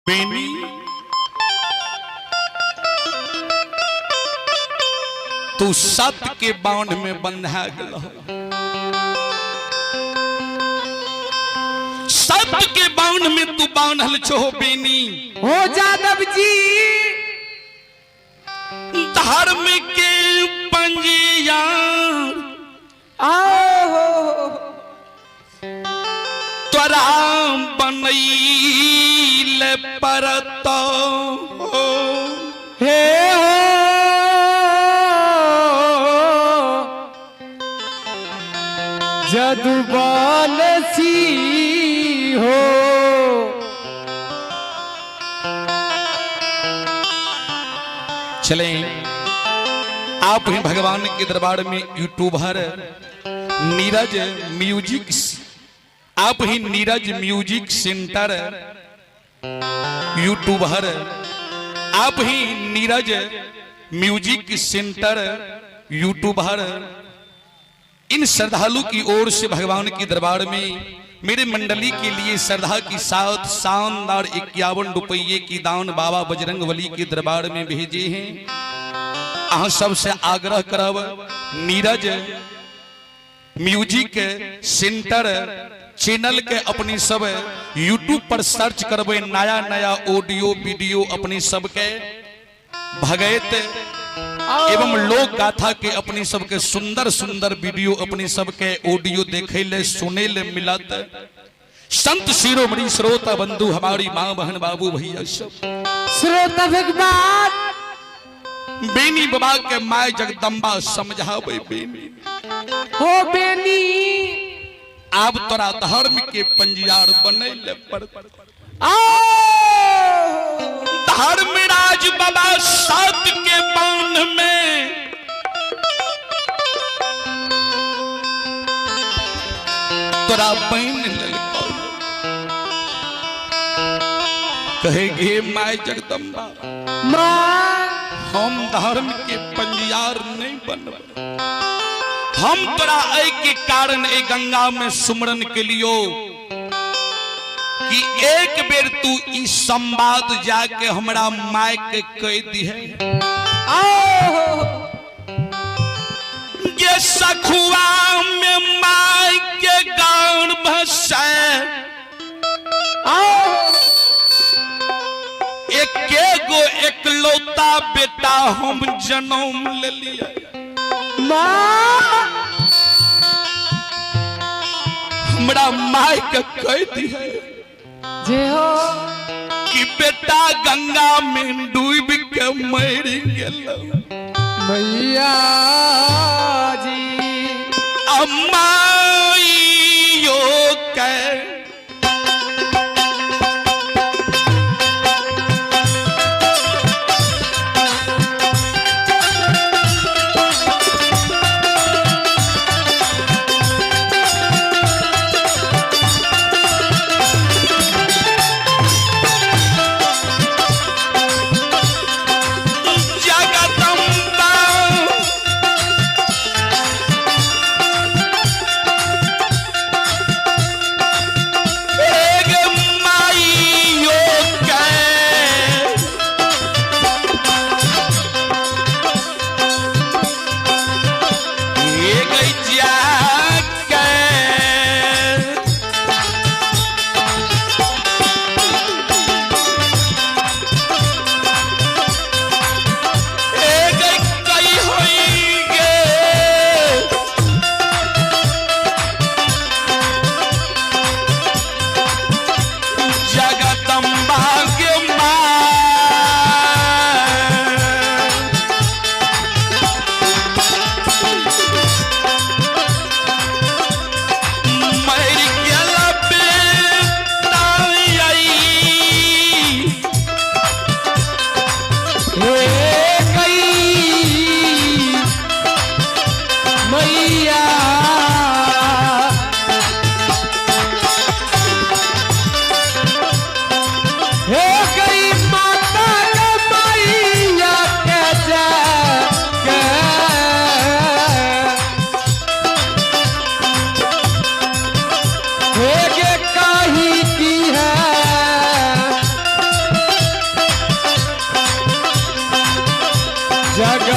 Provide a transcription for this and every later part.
बेनी तू सत के बांध में बंधा गेल, सत के बांध में तू बांधल छो बेनी। हो जादव जी। धर्म के पंजियार आओ हो तोरा बनैल परत। हे हो जदुबानसी हो। चले आप ही भगवान के दरबार में यूट्यूबर नीरज म्यूजिक, आप ही नीरज म्यूजिक सेंटर यूट्यूबर, आप ही Neeraj music centre YouTuber, in श्रद्धालु की ओर से भगवान के दरबार में मेरे मंडली के लिए श्रद्धा की साथ शानदार 51 रुपये की दान बाबा बजरंग बली के दरबार में भेजे हैं। अहाँ सबसे आग्रह करब नीरज म्यूजिक सेंटर चैनल के अपनी सब यूट्यूब पर सर्च करबै, नया नया ऑडियो वीडियो अपनी सबके भगैत एवं लोक गाथा के अपनी सबके सुंदर सुंदर वीडियो अपनी सबके ऑडियो देखे ले सुने ले मिलत। संत शिरोमणि श्रोता बंधु हमारी माँ बहन बाबू भैया सब श्रोता भगवान बेनी बाबा के my Jagdamba समझावे बेनी। हो बेनी। आब तोरा धर्म के पंजियार बनैले पड़त। आओ धर्मराज बाबा सात के बांध में तोरा बन लेलकौ। कहे गे my Jagdamba, माँ हम धर्म के पंजियार नहीं बनब। हम तोरा एहि के कारण ए गंगा में सुमरन के लियो कि एक बेर तू ई संवाद जाके हमरा my के कह दिहे। आओ जे सखुआ में my के गान भसे आओ एके गो एकलौता बेटा हम जनम लेलिए। माँ हमरा my के कह दिहे जे हो कि बेटा गंगा में डूब के मर गेल। मैया जी। अम्माइयो के जगदम्बा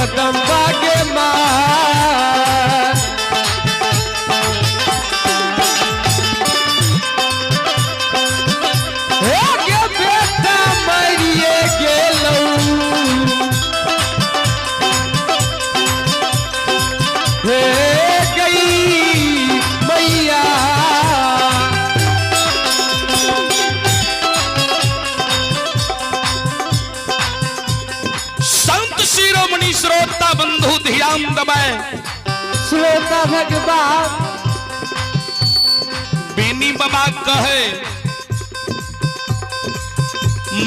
जगदम्बा गे माँ। हे गे बेटा मरिए गेलौ, हे गई मैया। संत शिरोमणि श्रोता बंधु ध्यान दबाए। श्रोता भगवान। बेनी बाबा कहे,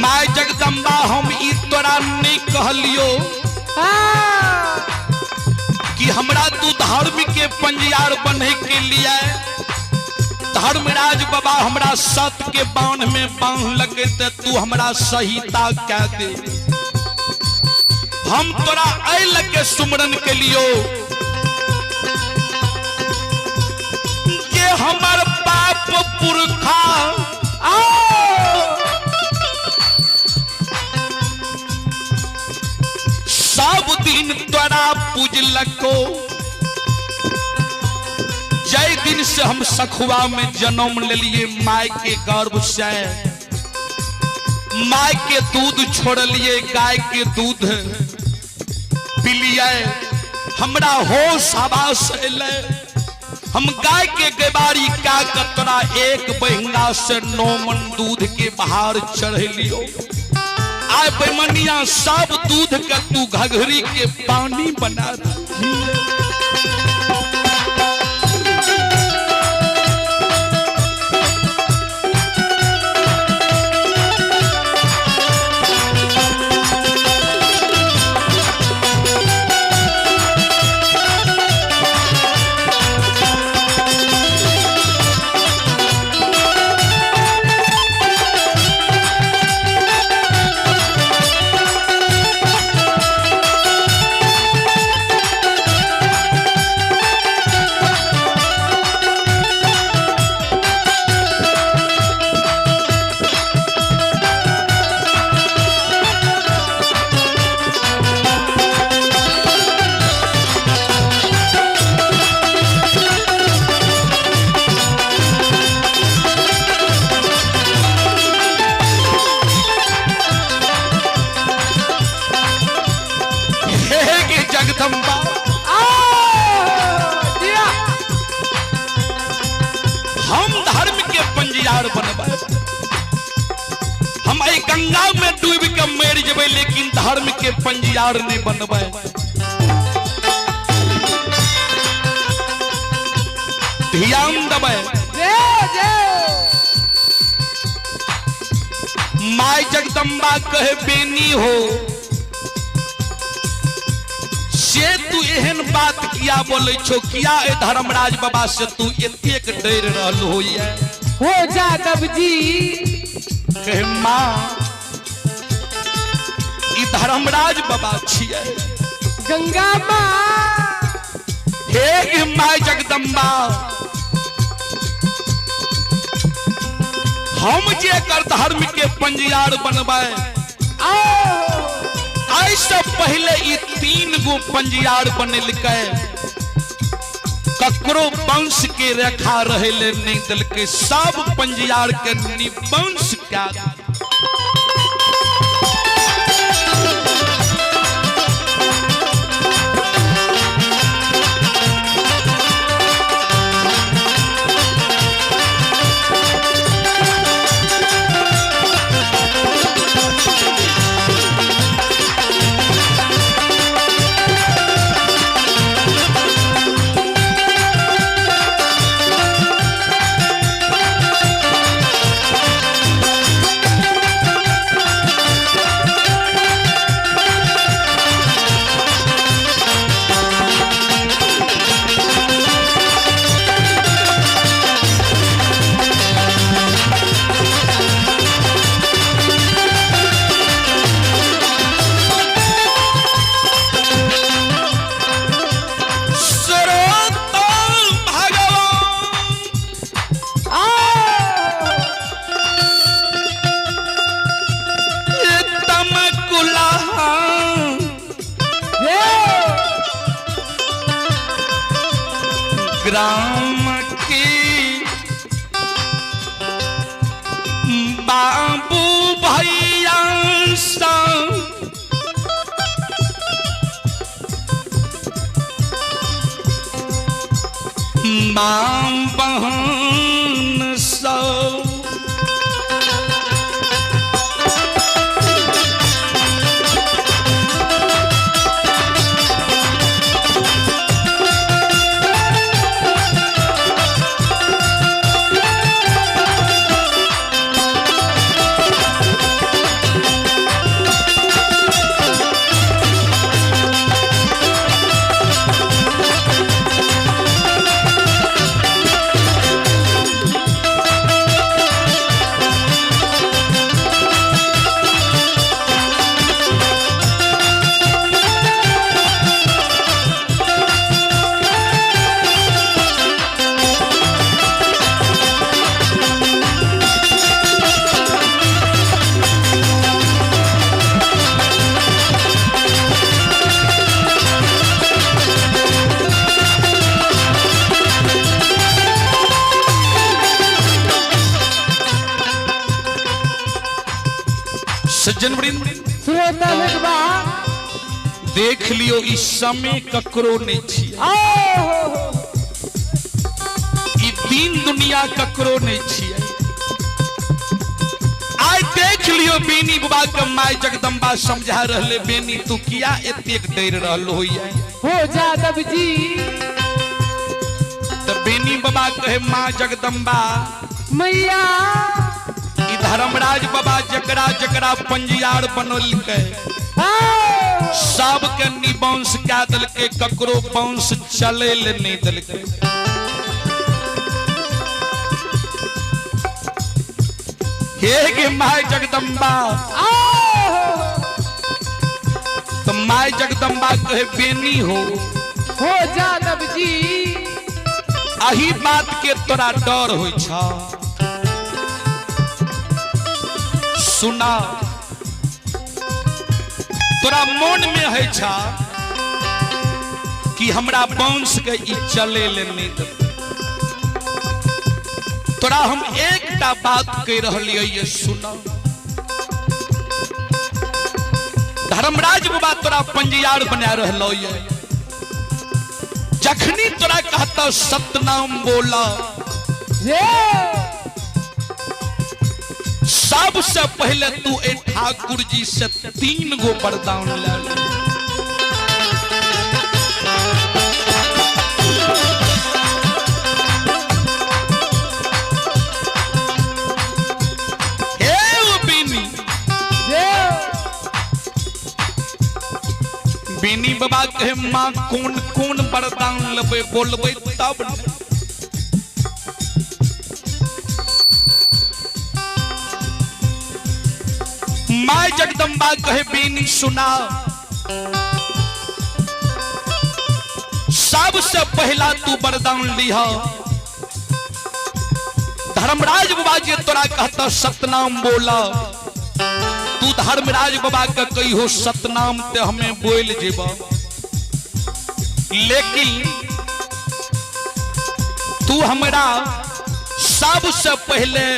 my Jagdamba हम ई तोरा नहीं कहलियो कि हमरा तू धर्म के पंजियार बने के लिए। धर्मराज बाबा हमरा सत के बांध में बांध लगे ते तू हमरा सहीता कह दे। हम तोरा ऐ लगे सुमरन के लियो के हमर बाप पुरखा सब दिन तोरा पूजलको। जय दिन से हम सखुआ में जन्म लेलिए माय के गर्भ से, माय के दूध छोड़लिए, गाय के दूध पिलिए, हमरा होश हवास एलै। हम गाय के गेबारी का कतरा एक बहिना से 9 मन दूध के बाहर चढ़लियो। आय बेमनिया सब दूध के तू घघरी के पानी बना दे। हे गे जगदम्बा, हम धर्म के पंजियार बनबै, हम एहि गंगा में डूब के मर जेबै, लेकिन धर्म के पंजियार नहीं बनबै। ध्यान देबै। My Jagdamba कहे, बेनी हो से तू एहन बात किया बोले छो, किया ए धर्मराज बाबा से तू एतेक डर रहल होइए? हो जादव जी। कहे, माँ ई धर्मराज बाबा छियै। गंगा माँ। हे गे my Jagdamba, हम जे एकर धर्म के पंजियार बनबै, ऐसे पहले ई 3 गो पंजियार बनेलकै, ककरो वंश के रेखा रहे ले नहीं दिलकै, सब पंजियार के निवंश क्या। ग्राम के बाबू भैया सब माँ बहन सब सज्जन वृंद, श्रोता भगवान, देख लियो इस समय ककरो नहीं छी, आओ ई दीन दुनिया ककरो नहीं छी। आइ देख लियो बेनी बाबा के माय जगदम्बा समझा रहले, बेनी तू किया एतेक डर रहल होइए? हो जादव जी। तो बेनी बाबा कहे माँ जगदम्बा मैया, ई धर्मराज बाबा जकरा जकरा पंजियार बनौलकै आओ सबके निवंश कए देलकै, ककरो वंश चले ले नहीं देलकै। हे गे my Jagdamba, आओ तो my Jagdamba कहे बेनी हो हो जादव जी, अही बात के तोरा डर होइ छ। सुना, तोरा मन में है छा कि हमरा वंश के ई चले ले नहीं देतै। तोरा हम एकटा बात कह रहलियै ये सुना, धर्मराज बाबा तोरा पंजियार बना रहलो ये, जखनी तोरा कहता सतनाम बोला, ये सबसे पहले तू ए ठाकुर जी से 3 गो वरदान ले ले। हे ओ बेनी, ये बेनी बाबा कहे माँ कौन कौन वरदान लेबै बोलबै तब ने। My Jagdamba कहे बेनी सुना, सबसे पहला तू वरदान लिह। धर्मराज बाबा जी तोरा कहता सतनाम बोला, तू धर्मराज बाबा के कहियो सतनाम ते हमें बोल जेबा, लेकिन तू हमरा सबसे पहले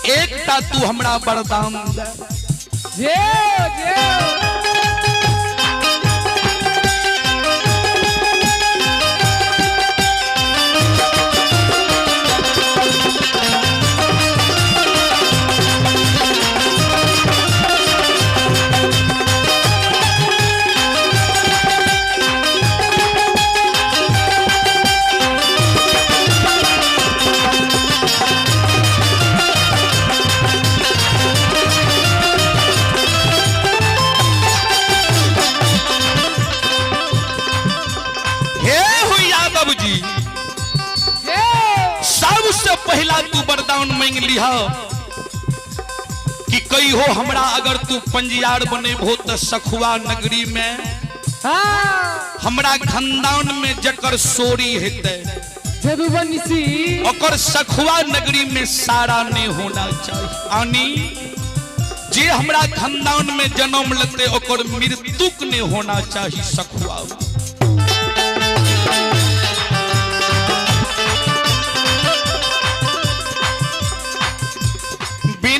एकटा तू हमरा वरदान दे। ये ये हे हो यादव जी, ये सबसे पहला तू वरदान मांग लिह कि कही हो हमरा अगर तू पंजियार बनेबहो तो सखुआ नगरी में हाँ हमरा खानदान में जकर सोरी हेतै जदुवंशी ओकर सखुआ नगरी में सारा नहीं होना चाहिए। आनी जे हमरा खानदान में जन्म लेते ओकर मृत्युक नहीं होना चाहिए सखुआ।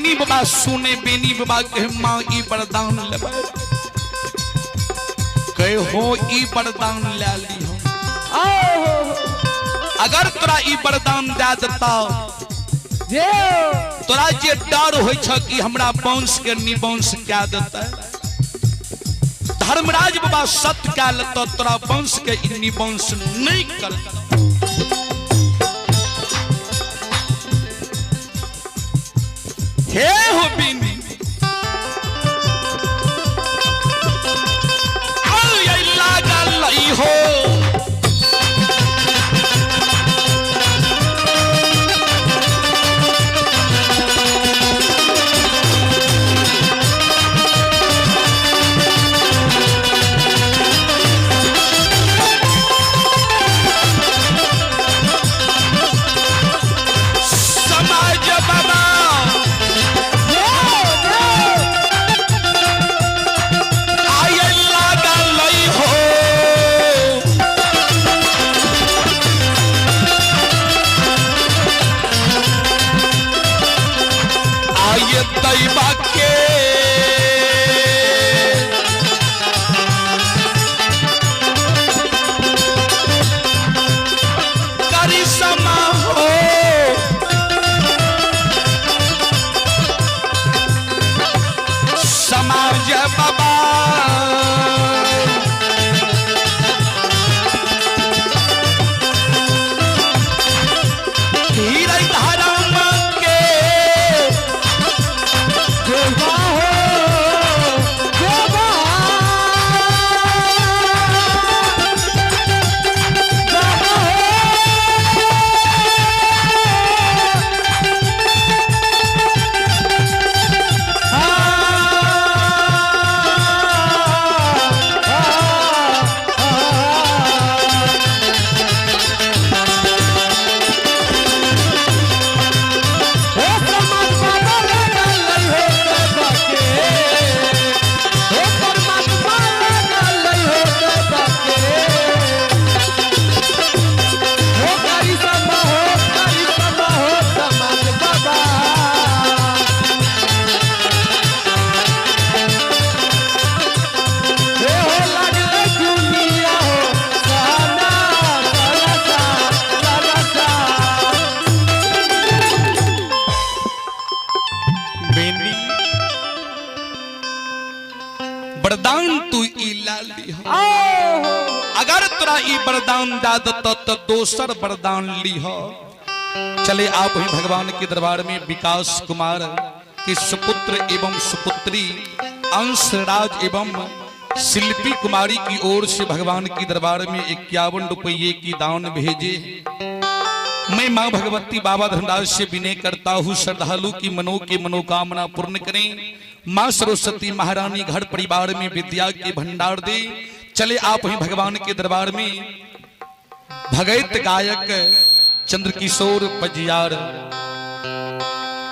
बेनी बाबा सुने, बेनी बाबा कहे माँ ई वरदान लेबै, कहे हो ई वरदान ले ली हो। अगर तोरा ई वरदान दे देता तोरा जे डर होइ छ कि हमरा वंश के निवंश कह देता, धर्मराज बाबा सत्य कह लेता, तोरा वंश के निवंश नहीं करता। हे हो बेनी लागल हो, समाज बाबा आय लागल हो, आय दैबा के करिश्मा हो, समाज बाबा धीरज धर्म के बेनी वरदान तू ई ला लिह, अगर तोरा ई वरदान दे देत तो दोसर वरदान लिह। चले आप ही भगवान के दरबार में विकास कुमार के सुपुत्र एवं सुपुत्री अंशराज एवं शिल्पी कुमारी की ओर से भगवान के दरबार में 51 रुपये की दान भेजे। मैं माँ भगवती बाबा धर्मराज से विनय करता हूँ, श्रद्धालु की मनो की मनोकामना पूर्ण करें। माँ सरस्वती महारानी घर परिवार में विद्या के भंडार दे। चले आप ही भगवान के दरबार में भगत गायक चंद्रकिशोर पजियार,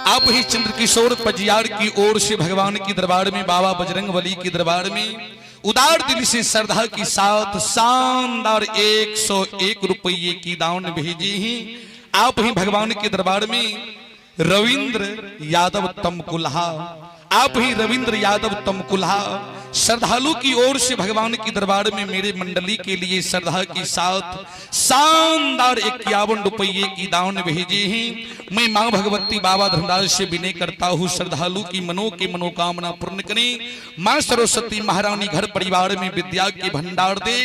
आप ही चंद्रकिशोर पजियार की ओर से भगवान के दरबार में बाबा बजरंग बली के दरबार में उदार दिल से श्रद्धा के साथ शानदार 101 रुपये की दान भेजी ही। आप ही भगवान के दरबार में रविंद्र यादव तमकुल्हा, आप ही रविंद्र यादव तमकुल्हा श्रद्धालु की ओर से भगवान के दरबार में मेरे मंडली के लिए श्रद्धा के साथ शानदार 51 रुपये की दान भेजे हैं। मैं माँ भगवती बाबा धर्मराज से विनय करता हूँ, श्रद्धालु की मनो की मनोकामना पूर्ण करें। माँ सरस्वती महारानी घर परिवार में विद्या के भंडार दे।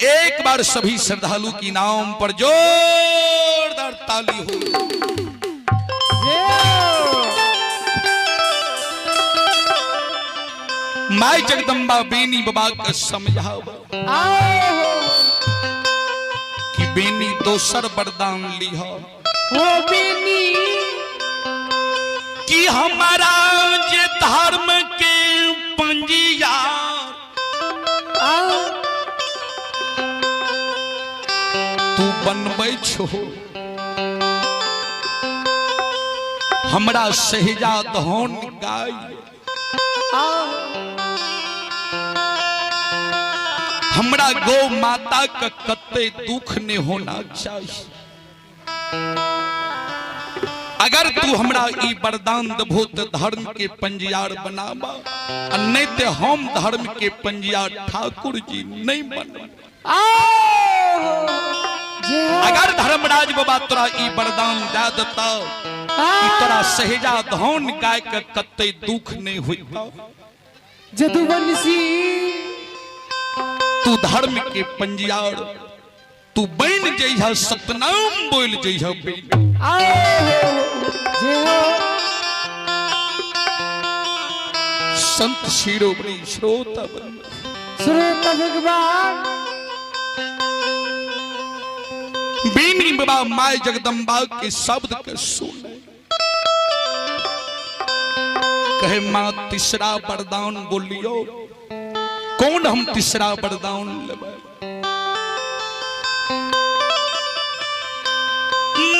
एक बार सभी श्रद्धालु की नाम पर जोरदार ताली हो। My Jagdamba Beni बाबा का समझाओ कि बेनी दोसर वरदान लिह ओ बेनी कि हमारा जे धर्म के पंजिया तू बनबै छो, हमरा सहजा दहन गाय, हमरा गौ माता का कते दुख नहीं होना चाहिए। अगर तू हमरा ई वरदान देबहो तो धर्म के पंजियार बनाबा, आ नहीं ते हम धर्म के पंजियार ठाकुर जी नहीं बनब। अगर धर्मराज बाबा तोरा ई वरदान दे देता कि तोरा सहेजा धन गाय के कते दुख नहीं होता, जदुवंशी तू धर्म के पंजियार तू बन जइह, सतनाम बोल जइह। संत शिरोमणि श्रोता बन श्रोता भगवान बीनी बाबा my Jagdamba के शब्द के सुने, कहे मां तीसरा वरदान बोलियो, कौन हम तीसरा वरदान लेबै?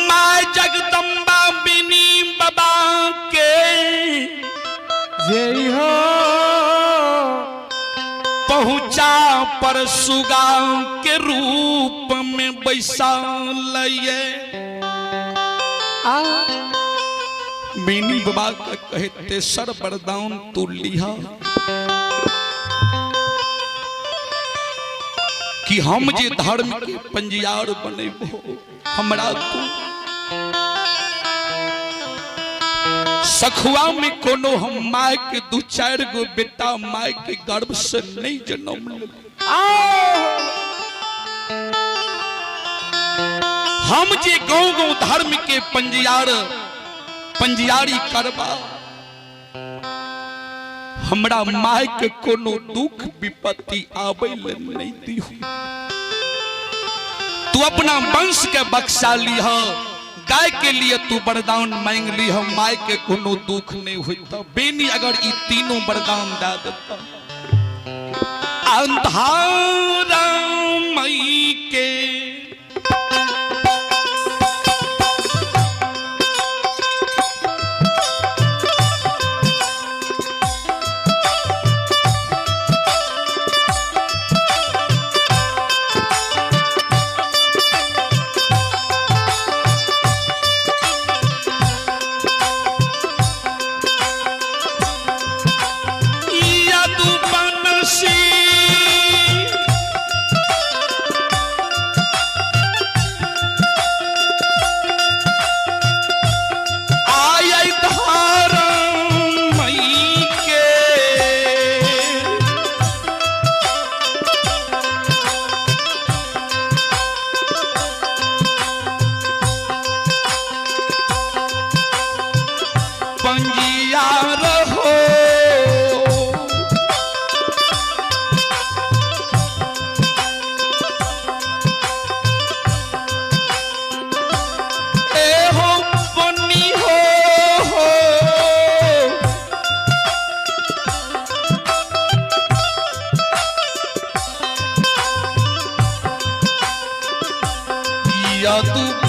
My Jagdamba बीनी बाबा के जय हो पहुंचा पर सुगा के रूप में बैसा लइए। बीनी बाबा का कहे तेसर वरदान तू लिहा कि हम जे धर्म के पंजियार बनेबो, हमरा तू सखुआ में कोनो हम my के दू चार गो बेटा my के गर्भ से नहीं जन्म ले। हम जे गाँव गाँव धर्म के पंजियार पंजियारी करबा, हमरा my के कोनो दुख विपत्ति आवे ले नहीं दिहो। तू अपना वंश के बख्शा लिह, गाय के लिए तू वरदान मांग लिह, my के कोनो दुख नहीं होता। बेनी अगर ई तीनों वरदान दे देता, अंधारा मई के यदुवंशी आय धर्म मई के पंजियार हो, ए हो बनी हो हो। यदुवंशी